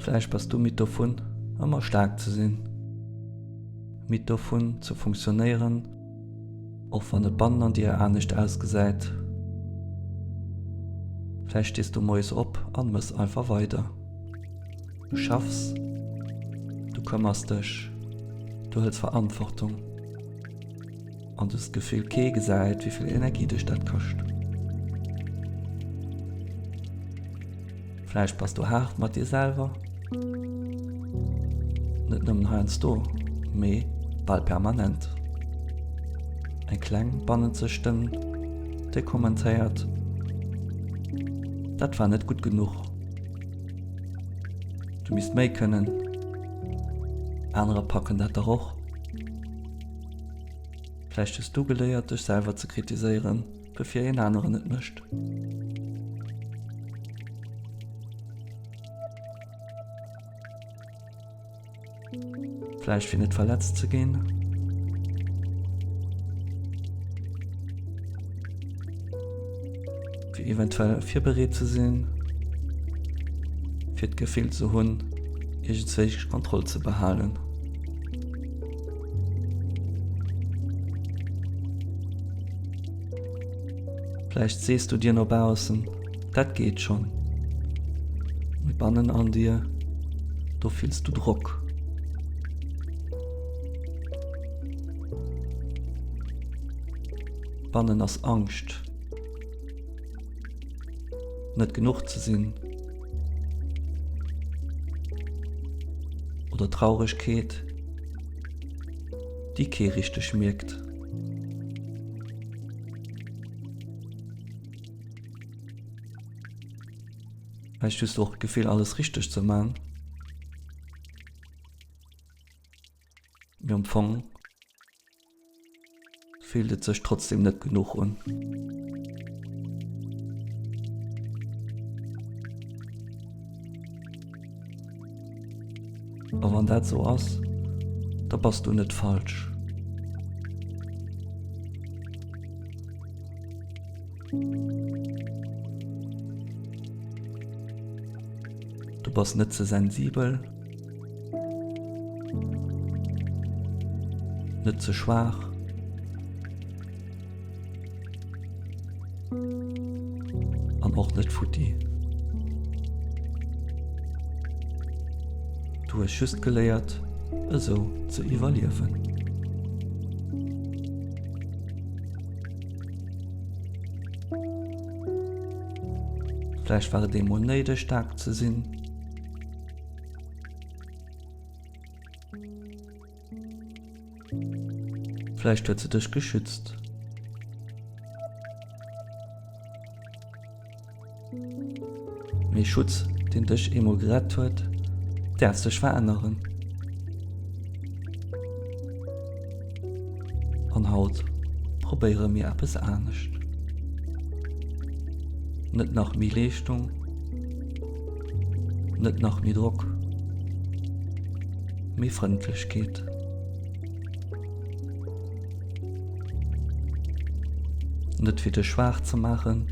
Vläicht bass du midd dovun, ëmmer staark ze sinn, midd dovun ze funktionéieren, och wann et bannen an dir anescht ausgesäit. Vläicht stees du moies op an mëss einfach weider. Du schaffs, du këmmers dech, du hëls Verantwortung an du hues d'Gefill kee gesäit wéi vill Energie dech dat kascht. Vläicht bass du haart mat dir selwer, net nëmmen heiansdo, mee bal permanent. Eng kleng bannenzeg Stëmm, déi kommentéiert, Dat war net gutt genuch, du misst méi kënnen, anerer packen dat dach och. Vläicht hues du geléiert, dech selwer ze kritiséieren. Bevir een aneren et mécht. Vläicht fir net verletzt ze ginn. Fir eventuell virbereet ze sinn. Fir d'Gefill ze hunn, iergendswéi d'Kontroll ze behalen. Vläicht sees du dir no baussen, dat geet schonn. Mee bannen an dir, do fills du Drock. Bannen ass Angscht, net genuch ze sinn. Oder Trauregkeet, déi kee richteg mierkt. Vläicht hues du och d'Gefill alles richteg ze man, mee am Fong fillt et sech trotzdem net genuch un. A wann dat sou ass, da bass du net falsch. Du bass net ze sensibel, net ze schwaach. An och net futti. Du hues just geléiert, esou ze iwwerliewen. Vläicht war et eemol néideg, staark ze sinn. Vläicht huet se dech geschützt. Mee Schutz, deen dech eemol gerett huet, däerf sech veränneren. An haut probéiere mir eppes anescht. Net nach méi Leeschtung. Net nach méi Drock, méi Frëndlechkeet. Net fir dech schwaach ze maachen,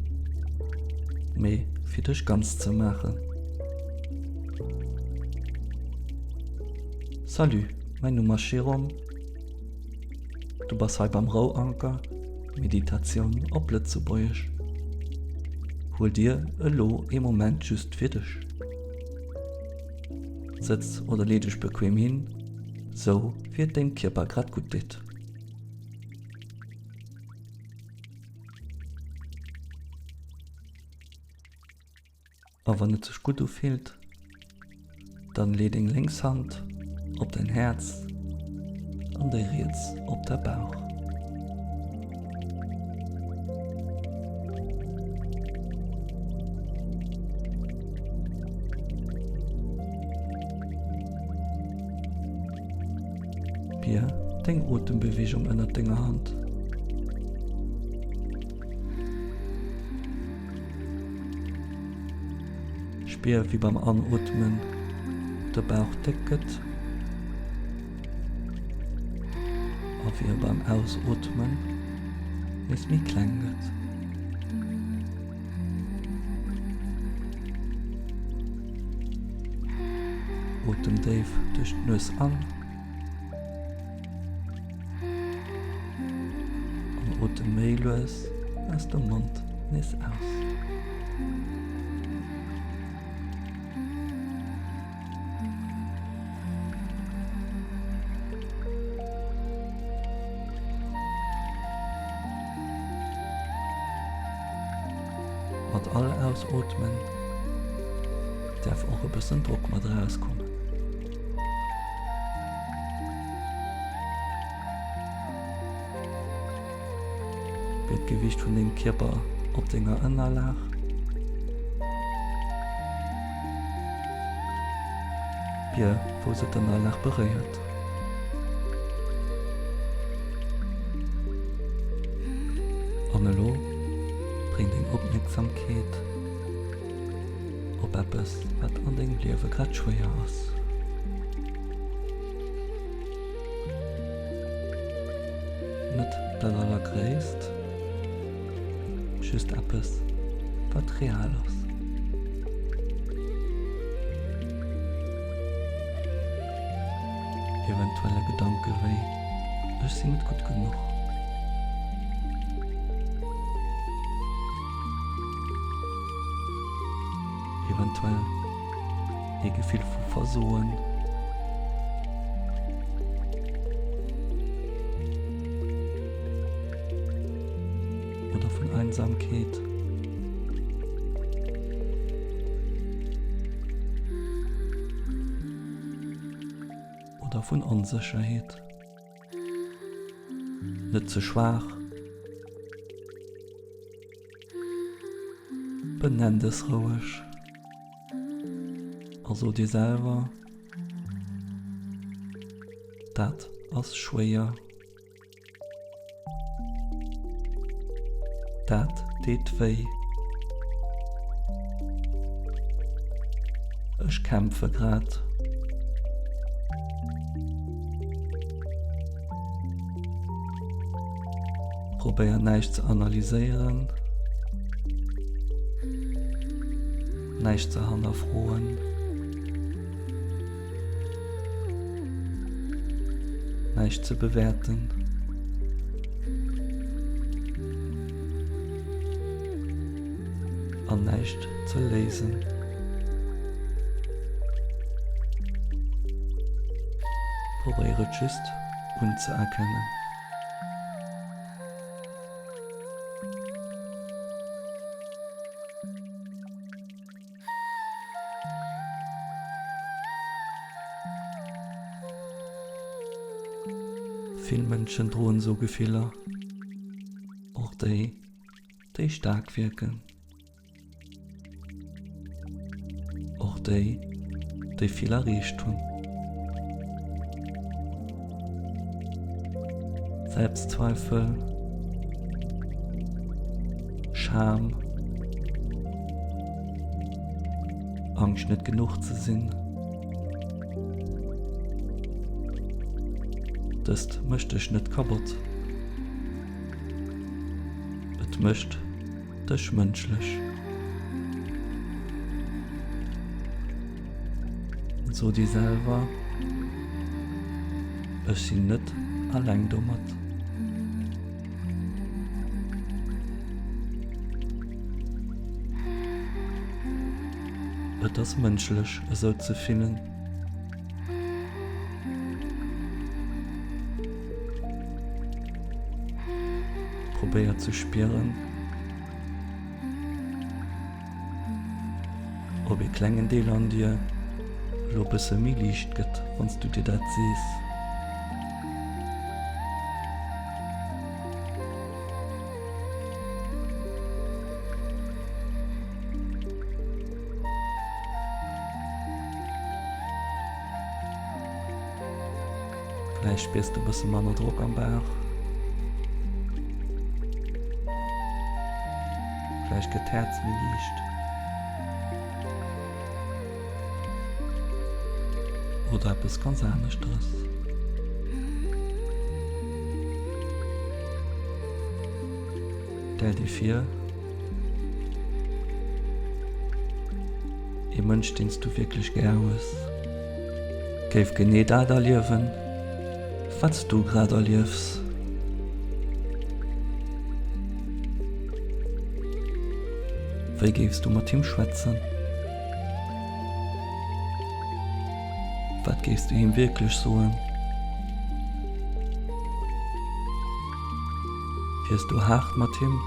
mee fir dech ganz ze maachen. Salut, mäin Numm ass Jérôme. Du bass hei beim Rouanker, Meditatioun op Lëtzebuergesch. Huel dir elo ee Moment just fir dech. Sëtz oder lee dech bequem hin, sou wéi et dengem Kierper grad gutt deet. A wann et sech gutt ufillt, dann lee deng lénks Hand op däin Häerz an déi riets op däi Bauch. Spier deng Otembewegung ënnert denger Hand. Spier wéi beim Anootmen de Bauch déck gëtt a wéi e beim Ausootmen nees méi kleng gëtt. Otem déif duerch d'Nues an. An otem méi lues aus dem Mond nees aus. Mat all Ausootmen däerf och e bëssen Drock mat erauskommen. Spier d'Gewiicht vun dengem Kierper op denger Ënnerlag. Spier wou se d'Ënnerlag beréiert. An elo bréng deng Opmierksamkeet op eppes wat an dengem Liewe grad schwéier ass. Net dat allergréisst, just eppes wat real ass. Eventuell e Gedanke wéi, ech sinn net gutt genuch. Eventuell ee Gefill vu Versoen. Oder vun Einsamkeet. Oder vun Onsécherheet. Net ze schwaach. Benenn dës roueg a so dir selwer, Dat ass schwéier. Dat deet wéi. Ech kämpfe grad. Probéier näischt ze analyséieren, näischt ze hannerfroen, näischt ze bewäerten. An näischt ze léisen. Probéier et just unzeerkennen. Vill Mënschen droen esou Gefiller, och déi, déi staark wierken. Och déi, déi vill erreecht hunn. Selbstzweifel, Scham, Angscht net genuch ze sinn. Dëst mécht dech net kabott. Et mécht dech mënschlech. So dir selwer, Ech sinn net alleng domat. Et ass mënschlech, esou ze fillen. Probéier ze spieren, ob ee klengen Deel an dir elo bësse méi liicht gëtt, wann s du dir dat sees. Vläicht spiers de e bësse manner Drock am Bauch. Vläicht gëtt d'Häerz méi liicht. Oder eppes ganz aneschteres. Stell dir vir, ee Mënsch, deen s du wierklech gär hues. Géif genee dat erliewen, wat s du grad erliefs. Wéi géifs du mat him schwätzen? Wat géifs du him wierklech soen? Wiers du haart mat him?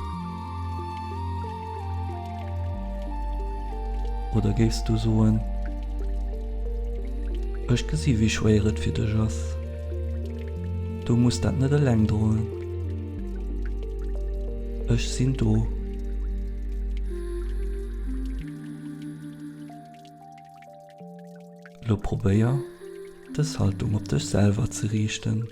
Oder géifs du soen, Ech gesi wéi schwéier et fir dech ass, du muss dat net eleng droen, ech sinn do. Lo probéier, dës Haltung op dech selwer ze riichten.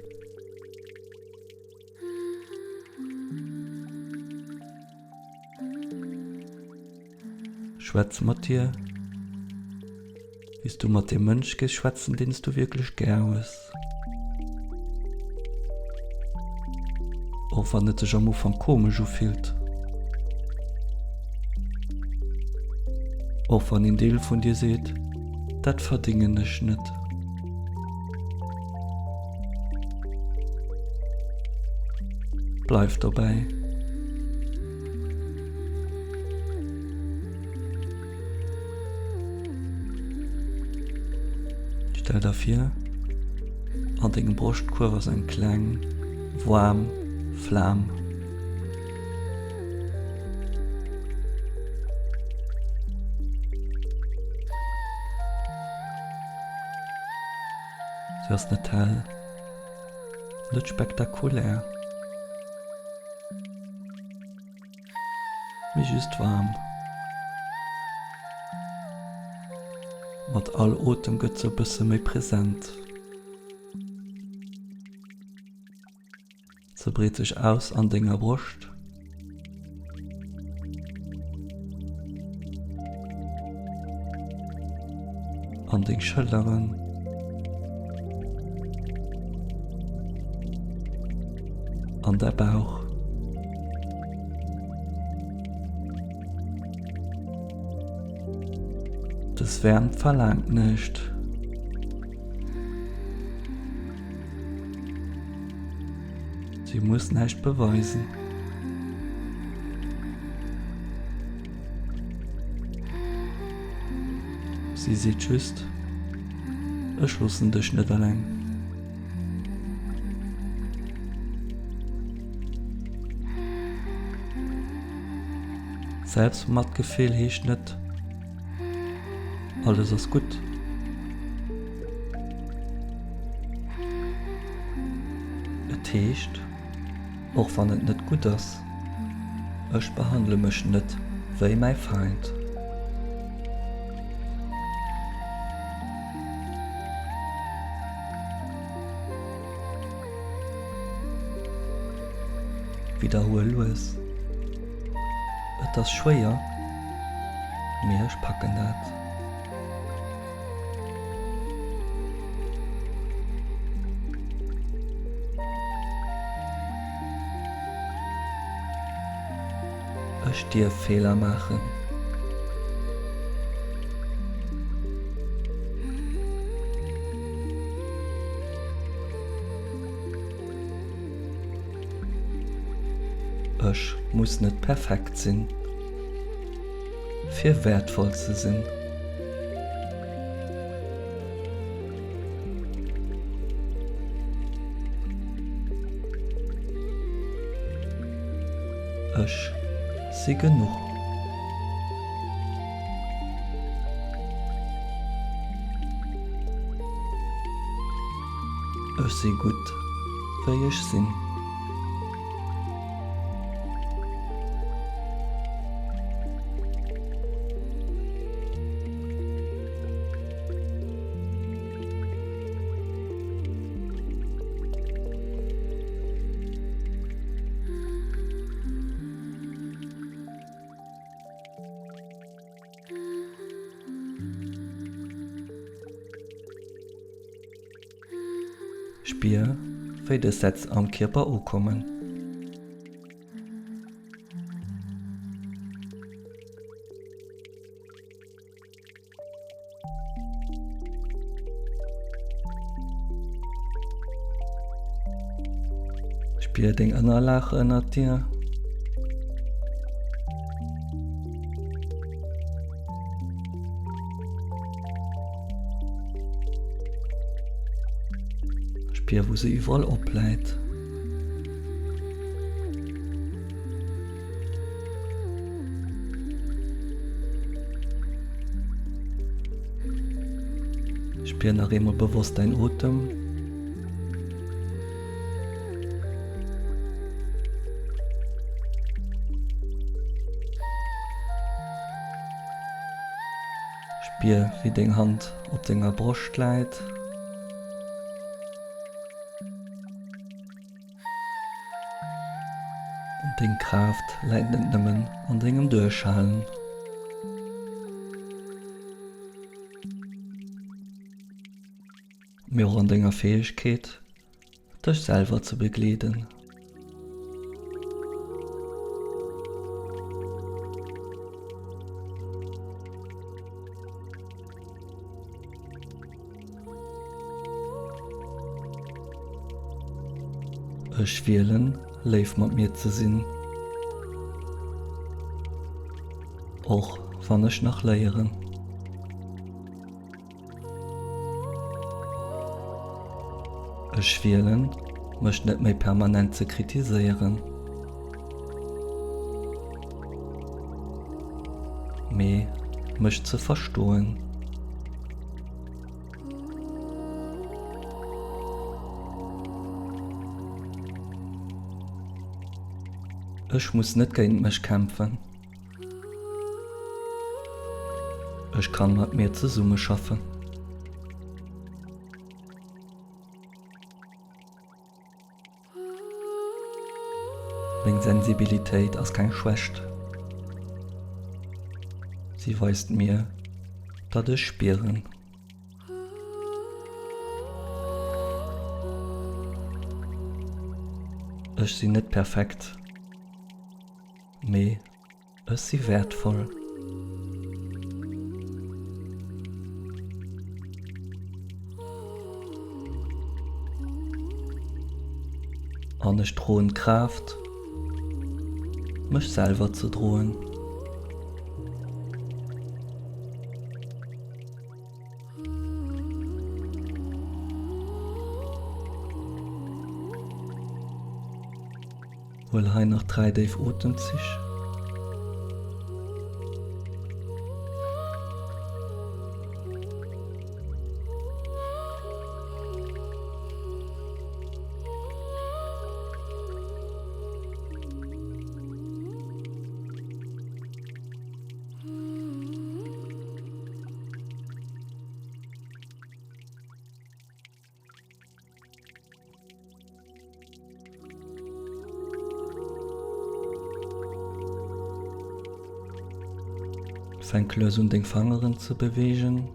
Schwätz mat dir, wéi s du mat deem Mënsch géifs schwätzen, deen s du wierklech gär hues. Och wann et sech am Ufank komesch ufillt. Och wann een Deel vun dir seet, Dat verdéngen ech net. Bleif dobäi. Stell der vir, an dengem Broschtkuerf ass eng kleng, waarm Flam. Se ass net hell, net spektakulär, mee just waarm. Mat all Otem gëtt se e bësse méi present. Se breet sech aus an denger Broscht. An deng Schëlleren. An däi Bauch. Dës Wäermt verlaangt näischt. Si muss näischt beweisen. Si seet just, Ech loossen dech net eleng. Selbstmatgefill heescht net, Alles ass gutt. Et heescht, och wann et net gutt ass, ech behandle mech net wéi mäi Feind. Widderhuel lues, Et ass schwéier, mee ech packen dat. Ech dierf Feeler maachen. Ech muss net perfekt sinn, fir wäertvoll ze sinn. Ech si genuch. Ech si gutt wéi ech sinn. Spier, wéi dës Sätz am Kierper ukommen. Spier deng Ënnerlag ënnert dir. Spier wou se iwwerall opläit. Spier nach eemol bewosst däin Otem. Spier wéi deng Hand op denger Broscht läit. Deng Kraaft läit net nëmmen an dengem Duerchhalen. Mee och an denger Fäegkeet, dech selwer ze begleeden. Ech wielen, léif mat mir ze sinn, och wann ech nach léieren. Ech wielen, mech net méi permanent ze kritiséieren, mee mech ze verstoen. Ech muss net géint mech kämpfen. Ech kann mat mir zesummeschaffen. Meng Sensibilitéit ass keng Schwächt. Si weist mir, datt ech spieren. Ech sinn net perfekt, mee Ech si wäertvoll. An ech droen d'Kraaft, mech selwer ze droen. Huel hei nach 3 déif Otemzich. Fänk lues un deng Fangeren ze beweegen.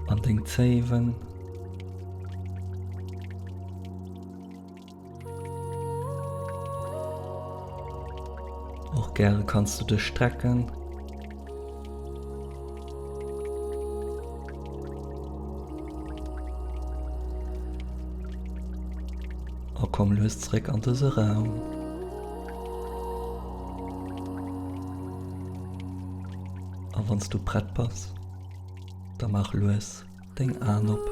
An deng Zéiwen. Och gäre kanns du dech strecken. A komm lues zréck an dëse Raum. A wann s du prett bass, da maach lues deng Aen op.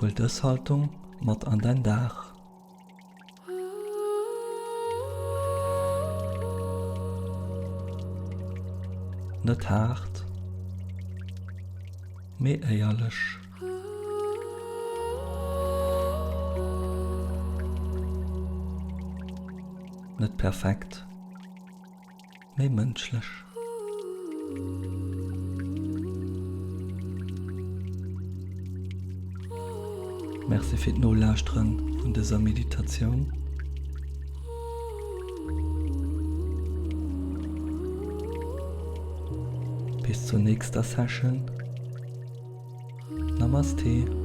Huel dës Haltung mat an däin Dag. Net haart, mee éierlech. Net perfekt. Méi mënschlech. Merci fir d'Nolauschteren vun dëser Meditatioun. Bis zur nächster Session. Namaste.